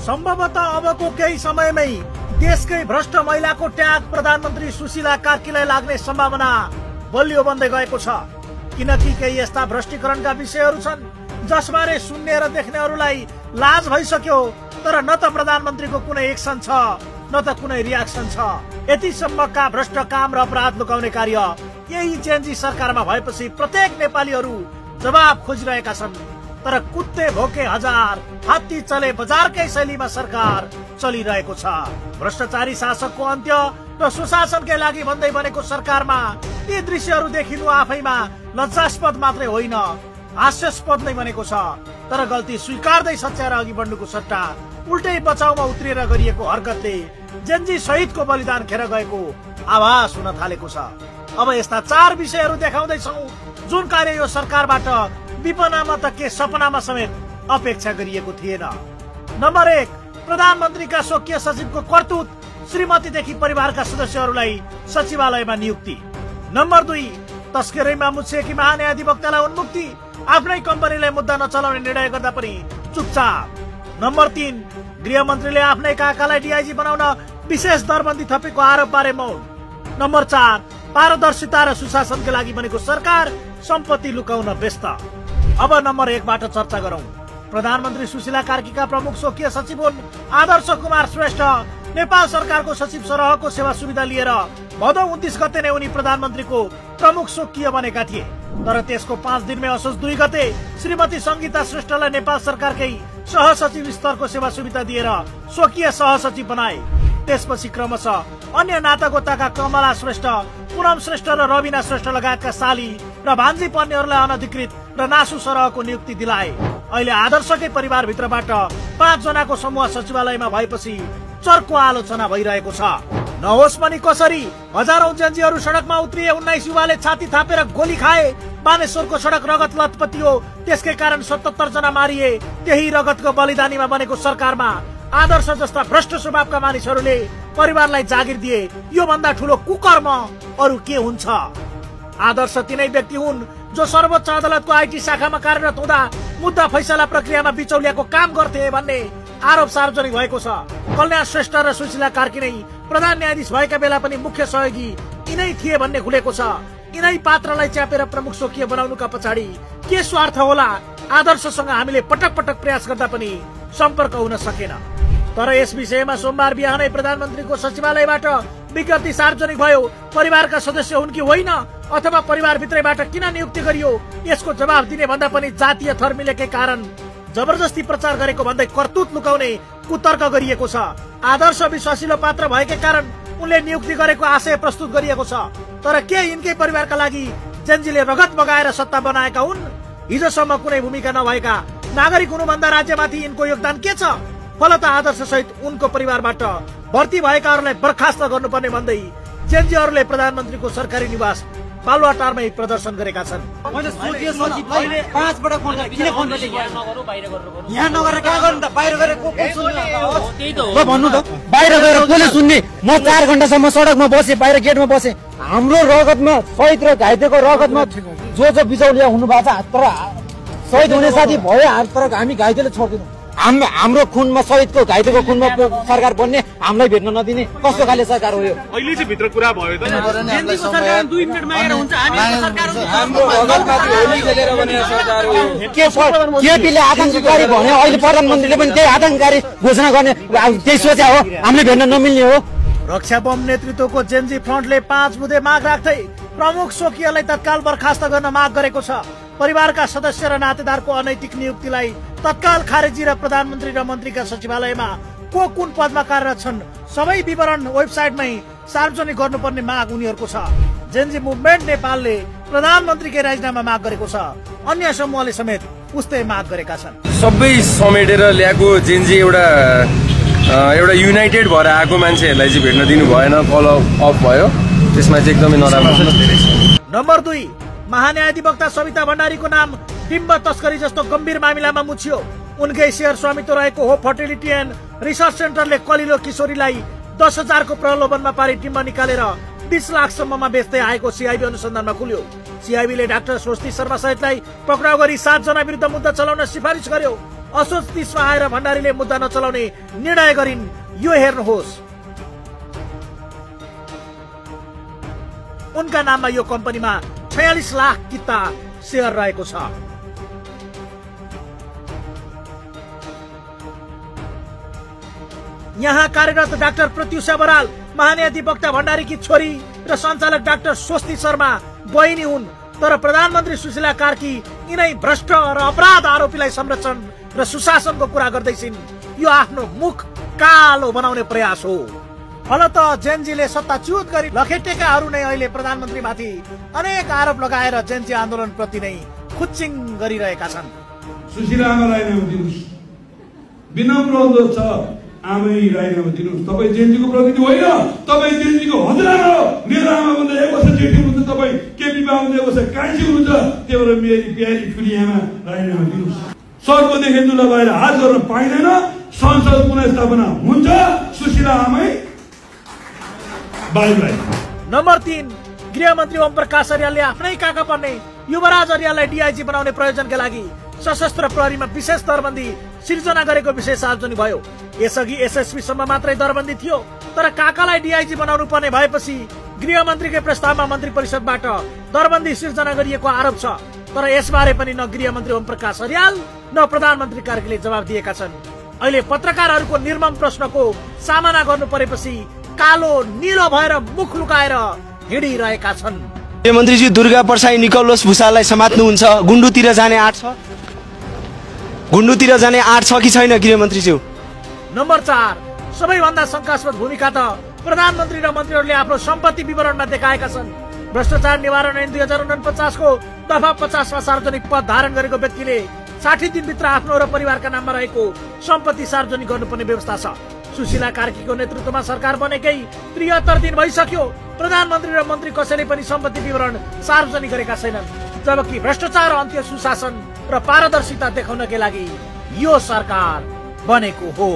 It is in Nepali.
सम्भवतः अबको केही समयमै देशकै भ्रष्ट महिलाको ट्याग प्रधानमन्त्री सुशीला कार्कीलाई लाग्ने सम्भावना बलियो बन्दै गएको छ। किनकि केही यस्ता भ्रष्टीकरणका विषयहरू छन् जसबारे सुन्ने र देख्नेहरूलाई लाज भइसक्यो, तर न त प्रधानमन्त्रीको कुनै एक्सन छ न त कुनै रियाक्सन छ। यति सम्मका भ्रष्ट काम र अपराध लुकाउने कार्य यही जेएनजी सरकारमा भएपछि प्रत्येक नेपालीहरू जवाब खोजिरहेका छन्। तर कुत्ते भोके हजार, हात्ती चले बजारकै शैलीमा सरकार चलिरहेको छ। भ्रष्टाचारी शासकको अन्त्य र सुशासनकै लागि भन्दै बनेको सरकारमा यी दृश्यहरू देखिनु आफैमा लज्जास्पद मात्रै होइन, हास्यास्पद नै बनेको छ। तर गल्ती स्वीकार्दै सच्याएर अघि बढ्नुको सट्टा उल्टै बचाउमा उत्रिएर गरिएको हरकतले जेएनजी शहीदको बलिदान खेर गएको आभास हुन थालेको छ। अब यस्ता 4 विषयहरू देखाउँदैछौ जुन कार्य यो सरकारबाट विपनामा त के सपनामा समेत अपेक्षा गरिएको थिएन। नम्बर 1, प्रधानमन्त्रीका स्वकीय सचिवको करतुत, श्रीमतीदेखि परिवारका सदस्यहरूलाई सचिवालयमा नियुक्ति। नम्बर 2, तस्करीमा मुछिएकी महान्यायाधिवक्तालाई उन्मुक्ति, आफ्नै कम्पनीलाई मुद्दा नचलाउने निर्णय गर्दा पनि चुपचाप। नम्बर 3, गृहमन्त्रीले आफ्नै काकालाई डीआईजी बनाउन विशेष दरबन्दी थपेको आरोप बारे मौन। नम्बर 4, पारदर्शिता र सुशासनका लागि बनेको सरकार सम्पत्ति लुकाउन व्यस्त। अब नम्बर 1 बाट चर्चा गरौं। प्रधानमन्त्री सुशीला कार्कीका प्रमुख स्वकीय सचिव हुन् आदर्श कुमार श्रेष्ठ। नेपाल सरकारको सचिव सरहको सेवा सुविधा लिएर भदौ 29 गते नै उनी प्रधानमन्त्रीको प्रमुख स्वकीय बनेका थिए। तर त्यसको 5 दिनमै असोज 2 गते श्रीमती संगीता श्रेष्ठलाई नेपाल सरकारकै सहसचिव स्तरको सेवा सुविधा दिएर स्वकीय सहसचिव बनाए। त्यसपछि क्रमशः अन्य नातागोताका कमला श्रेष्ठ, पुनम श्रेष्ठ र रविना श्रेष्ठ लगायतका साली र भान्जी पर्नेहरूलाई अनधिकृत र नासु सरहको नियुक्ति दिलाए। अहिले आदर्शकै परिवारभित्रबाट 5 जनाको समूह सचिवालयमा भएपछि चर्को आलोचना भइरहेको छ। नहोस् पनि कसरी हजारौं जेएनजीहरू सडकमा उत्रिए, 19 युवाले छाती थापेर गोली खाए, बानेश्वरको सडक रगत लतपतियो, त्यसकै कारण 77 जना मारिए। त्यही रगतको बलिदानीमा बनेको सरकारमा आदर्श जस्ता भ्रष्ट स्वभावका मानिसहरूले परिवारलाई जागिर दिए। यो भन्दा ठूलो कुकर्म अरु के हुन्छ? आदर्श तिनै व्यक्ति हुन् जो सर्वोच्च अदालतको आईटी शाखामा कार्यरत हुँदा मुद्दा फैसला प्रक्रियामा बिचौलियाको काम गर्थे भन्ने आरोप सार्वजनिक भएको छ। कल्याण श्रेष्ठ र सुशीला कार्की नै प्रधान न्यायाधीश भएका बेला पनि मुख्य सहयोगी यिनै थिए भन्ने खुलेको छ। यिनै पात्रलाई च्यापेर प्रमुख स्वकीय बनाउनुका पछाडि के स्वार्थ होला? आदर्शसँग हामीले पटक पटक प्रयास गर्दा पनि सम्पर्क हुन सकेन। तर यस विषयमा सोमबार बिहानै प्रधानमन्त्रीको सचिवालयबाट विज्ञप्ति सार्वजनिक भयो। परिवारका सदस्य हुन् कि होइन अथवा परिवारभित्रैबाट किन नियुक्ति गरियो यसको जवाब दिने भन्दा पनि जातीय थर मिलेकै कारण जबरजस्ती प्रचार गरेको भन्दै करतुत लुकाउने कुतर्क गरिएको छ। आदर्श विश्वासिलो पात्र भएकै कारण उनले नियुक्ति गरेको आशय प्रस्तुत गरिएको छ। तर के यिनकै परिवारका लागि जेएनजीले रगत बगाएर सत्ता बनाएका हुन्? हिजोसम्म कुनै भूमिका नभएका नागरिक हुनुभन्दा राज्यमाथि यिनको योगदान के छ? फलत आदर्श सहित उनको परिवारबाट भर्ती भएकाहरूलाई बर्खास्त गर्नुपर्ने भन्दै जेएनजीहरूले प्रधानमन्त्रीको सरकारी निवास बालुवाटारमै प्रदर्शन गरेका छन्। मैले स्वकीय सचिवले 5 पटक फोन गरेँ, किन फोन गरेँ? यहाँ नगरेर कहाँ गर्नु त? बाहिर गएर को सुन्ने? त्यही त हो भन्नु त। बाहिर गएर कसले सुन्ने? म 4 घण्टासम्म सडकमा बसेँ, बाहिर गेटमा बसेँ। हाम्रो रगतमा शहीद र घाइतेको रगतमा जो बिचौलिया हुनु भएको छ, तर शहीद हुने साथी भयो, तर हामी घाइतेले छोड्दिनौँ। हाम्रो खुनमा शहीदको घाइतेको खुनमा सरकार बन्ने, हामीलाई भेट्न नदिने कस्तो खाले सरकार हो यो? अहिले चाहिँ भित्र कुरा भयो त। जेएनजीको सरकार 2 मिनेटमा आएर हुन्छ, हामीको सरकार हुन्छ। हाम्रो रगतमाथि होली खेलेर बनेको सरकार हो यो। केपीले आतंककारी भने अहिले प्रधानमन्त्रीले पनि त्यही आतंककारी घोषणा गर्ने त्यही सोचे हो, हामीले भेट्न नमिल्ने हो। रक्षा बम नेतृत्वको जेएनजी फ्रन्टले 5 बुँदे माग राख्दै प्रमुख स्वकीयलाई तत्काल बर्खास्त गर्न माग गरेको छ। परिवारका सदस्य र नातेदारको अनैतिक नियुक्तिलाई तत्काल खारेजी र प्रधानमन्त्री र मन्त्रीका सचिवालयमा को कुन पदमा कार्यरत छन् सबै विवरण वेबसाइटमै सार्वजनिक गर्नुपर्ने माग उनीहरूको छ। जेएनजी मुभमेन्ट नेपालले प्रधानमन्त्रीकै राजीनामा माग गरेको छ। अन्य समूहले समेत उस्तै माग गरेका छन्। सबै समेटेर ल्याएको जेएनजी एउटा युनाइटेड भएर आएको मान्छेहरूलाई चाहिँ भेट्न दिनु भएन, फलो अफ भयो। त्यसमा चाहिँ एकदमै नराम्रो। नम्बर 2, महान्यायाधिवक्ता सविता भण्डारीको नाम डिम्ब तस्करी जस्तो गम्भीर मामिलामा मुछियो। उनकै शेयर स्वामित्व रहेको होप फर्टिलिटी एन्ड रिसर्च सेन्टरले कलिलो किशोरीलाई 10,000 को प्रलोभनमा पारी डिम्ब निकालेर 20 लाखसम्ममा बेच्दै आएको सीआईबी अनुसन्धानमा खुल्यो। सीआईबीले डाक्टर स्वस्ति शर्मा सहितलाई पक्राउ गरी 7 जना विरुद्ध मुद्दा चलाउन सिफारिस गर्यो। असोज 30 मा आएर भण्डारीले मुद्दा नचलाउने निर्णय गरिन्। यो हेर्नुहोस्। उनका नाममा यो कम्पनीमा 46 लाख किता शेयर रहेको छ। यहाँ कार्यरत डाक्टर प्रत्युषा बराल महान्याधिवक्ता भण्डारीकी छोरी र सञ्चालक डाक्टर स्वस्ति शर्मा बहिनी हुन्। तर प्रधानमन्त्री सुशीला कार्की यिनै भ्रष्ट र अपराध आरोपीलाई संरक्षण र सुशासनको कुरा गर्दैछिन्। यो आफ्नो मुख कालो बनाउने प्रयास हो। फलत जेनजीले सत्ताच्युत गरी लखेटेकाहरू नै अहिले प्रधानमन्त्रीमाथि अनेक आरोप लगाएर जेनजी आन्दोलनप्रति नै खुच्चिङ गरिरहेका छन्। सुशीला आमा राजीनामा दिनुहोस्। विनम्र अनुरोध छ, आमै राजीनामा दिनुहोस्। तपाईँ जेनजीको प्रतिनिधि होइन, तपाईँ जेनजीको हजुरआमा हो। मेरो आमाभन्दा 1 वर्ष जेठी हुनुहुन्छ, तपाईँ केपी बाबुले 1 वर्ष कान्छी हुनुहुन्छ। त्यही भएर मेरी प्यारी ठुली आमा राजीनामा दिनुहोस्। सर्वदेखि दुला भएर हात गर्न पाइँदैन। संसद पुनर्स्थापना हुन्छ। सुशीला आमै बाहिर। नम्बर 3, गृहमन्त्री ओम प्रकाश अर्यालले आफ्नै काका पर्ने युवराज अर्याललाई डीआईजी बनाउने प्रयोजनका लागि सशस्त्र प्रहरीमा विशेष दरबन्दी सिर्जना गरेको विषय सार्वजनिक भयो। यसअघि एसएसपी सम्म मात्रै दरबन्दी थियो, तर काकालाई डीआईजी बनाउनु पर्ने भएपछि गृहमन्त्रीकै प्रस्तावमा मन्त्री परिषदबाट दरबन्दी सिर्जना गरिएको आरोप छ। तर यसबारे पनि न गृहमन्त्री ओम प्रकाश अर्याल न प्रधानमन्त्री कार्कीले जवाब दिएका छन्। अहिले पत्रकारहरूको निर्मम प्रश्नको सामना गर्नु परेपछि कालो निलो भएर मुख लुकाएर हिँडिरहेका छन्। गृहमन्त्रीजी दुर्गा प्रसाई निकोलस भुसाललाई समात्नुहुन्छ। गुन्डुतिर जाने आँट छ? गुन्डुतिर जाने आँट छ कि छैन गृहमन्त्रीज्यू? नम्बर 4, सबैभन्दा शंकास्पद भूमिका त प्रधानमन्त्री र मन्त्रीहरूले आफ्नो सम्पत्ति विवरणमा देखाएका छन्। भ्रष्टाचार निवारण ऐन 2049 को दफा 50 मा सार्वजनिक पद धारण गरेको व्यक्तिले 60 दिनभित्र आफ्नो र परिवारका नाममा रहेको सम्पत्ति सार्वजनिक गर्नुपर्ने व्यवस्था छ। सुशीला कार्कीको नेतृत्वमा सरकार बनेकै 73 दिन भइसक्यो। प्रधानमन्त्री र मन्त्री कसैले पनि सम्पत्ति विवरण सार्वजनिक गरेका छैनन्। जबकि भ्रष्टाचार अन्त्य, सुशासन र पारदर्शिता देखाउनका लागि यो सरकार बनेको हो।